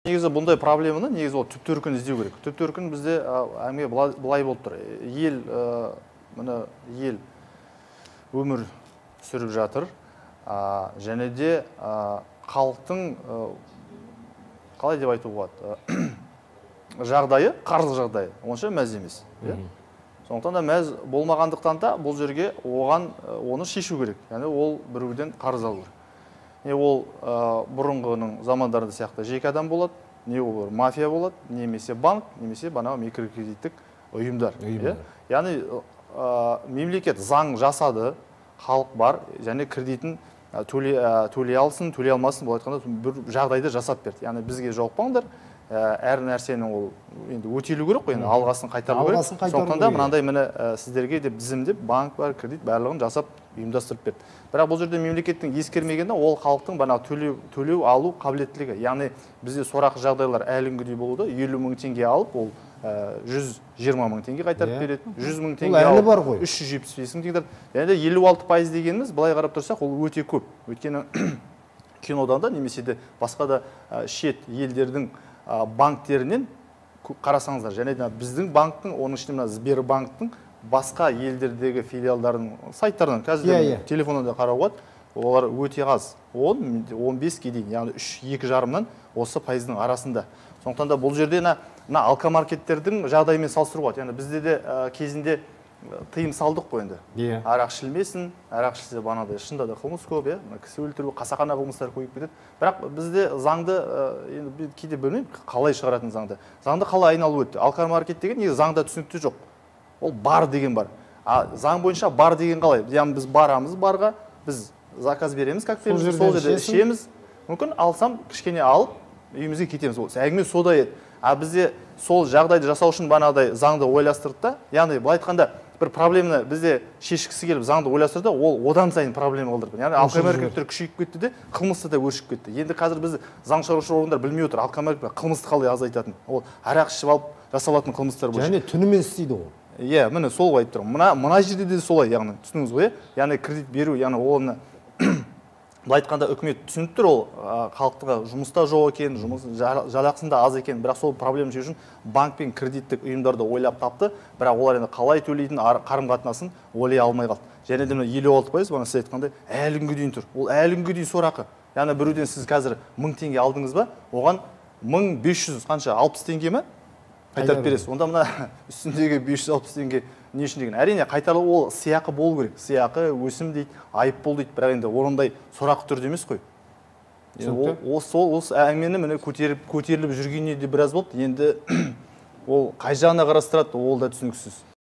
Негізі бұндай проблеманы негізі ол түп төркінін іздеу керек. Түп төркін бізде әңгіме былай болып тұр. Ел міне, ел өмір сүріп жатыр. Және де халықтың, қалай деп айтуға болады, жағдайы, қаржы жағдайы онша мәз емес. Сондықтан да мәз болмағандықтан да бұл жерге оған оны шешу керек. Яғни ол біреуден қарыз алу керек. Не ол бұрынғының замандарында сияқты жеке адам болады, не ол бір мафия болады, немесе банк, немесе банағы микрокредиттік ұйымдар. Яғни мемлекет заң жасады, халық бар, және кредитін төлей алсын, төлей алмасын, былай айтқанда бір жағдайды жасап берді. Яғни бізге жолықпаңдар, әр нәрсенің ол енді өтелу керек қой, енді алғасын қайтару керек. Сондықтан да мынандай міне сіздерге деп тізімдеп банк бар, кредит барлығын жасап ұйымдастырып берді. Бірақ бұл жерде мемлекеттің ескермегені ол халықтың банағы төлеу алу қабілеттілігі. Яғни бізде сорақы жағдайлар әлі күнге дейін болуда. 50 мың теңге алып, ол 120 мың теңге қайтарып береді. 100 мың теңге алып, 375 мың теңге. Және де 56% дегеніміз былай қарап тұрсақ, ол өте көп. Өйткені кинодан да немесе де басқа да шет елдердің банктерінен қарасаңыздар, және де біздің банктың, оның ішінде мына Сбербанктың басқа елдердегі филиалдарының сайттарынан, қазір телефоннан да қарауға болады, олар өте аз, 10-15-ке дейін, яғни үш, екі жарымнан осы пайыздың арасында. Сондықтан да бұл жерде мына алкомаркеттердің жағдайымен салыстыруға болады. Яғни бізде де кезінде тыйым салдық қой енді. Арақ ішілмесін, арақ ішілсе банадай шында да қылмыс көп, иә, мына кісі өлтіру, қасақана қылмыстар көбейіп кетеді. Бірақ бізде заңды, енді кейде білмеймін, қалай шығаратын заңды. Заңды қалай айналып өтті? Алкомаркет деген негізі заңда түсінікте жоқ. Ол бар деген бар. А заң бойынша бар деген қалай? Яғни біз барамыз барға, біз заказ береміз коктейль, сол жерде ішеміз. Мүмкін алсам кішкене алып үйімізге кетеміз. Ол әңгіме сода еді. А бізде сол жағдайды жасау үшін банағыдай заңды ойластырды да, яғни былай айтқанда бір проблеманы бізде шешкісі келіп заңды ойластырды, ол одан сайын проблема қалдырды. Яғни алкомаркеттер күшейіп кетті де, қылмысты да өршіп кетті. Енді қазір біз заң шығарушы органдар білмей отыр, алкомаркет қылмысты қалай азайтатын. Ол арақ ішіп алып жасалатын қылмыстар бойынша. Және түнімен істейді ол. Иә, міне сол айтып тұрмын. Мына жерде де солай, яғни түсініңіз ғой, иә? Яғни кредит беру, яғни оны былай айтқанда үкімет түсініп тұр, ол халықтың жұмыста жоқ екен, жұмыс жалақысында аз екен, бірақ сол проблеманы шешу үшін банк пен кредиттік ұйымдарды ойлап тапты, бірақ олар енді қалай төлейтін қарым-қатынасын ойлай алмай қалды. Және де мына 56%, бағана сіз айтқандай, әлі күнге дейін тұр. Ол әлі күнге дейін сорақы. Яғни біреуден сіз қазір 1000 теңге алдыңыз ба, оған 1500 қанша, 60 теңге ме қайтарып бересіз. Онда мына үстіндегі 560 теңге не үшін деген? Әрине, қайтарылу ол сыйақы болу керек. Сыйақы, өсім дейді, айыппұл дейді, бірақ енді ондай сорақы түрде емес қой. Осы әңгімені міне көтеріліп жүргеніне де біраз болды. Енді ол қай жағына қарастырады, ол да түсініксіз.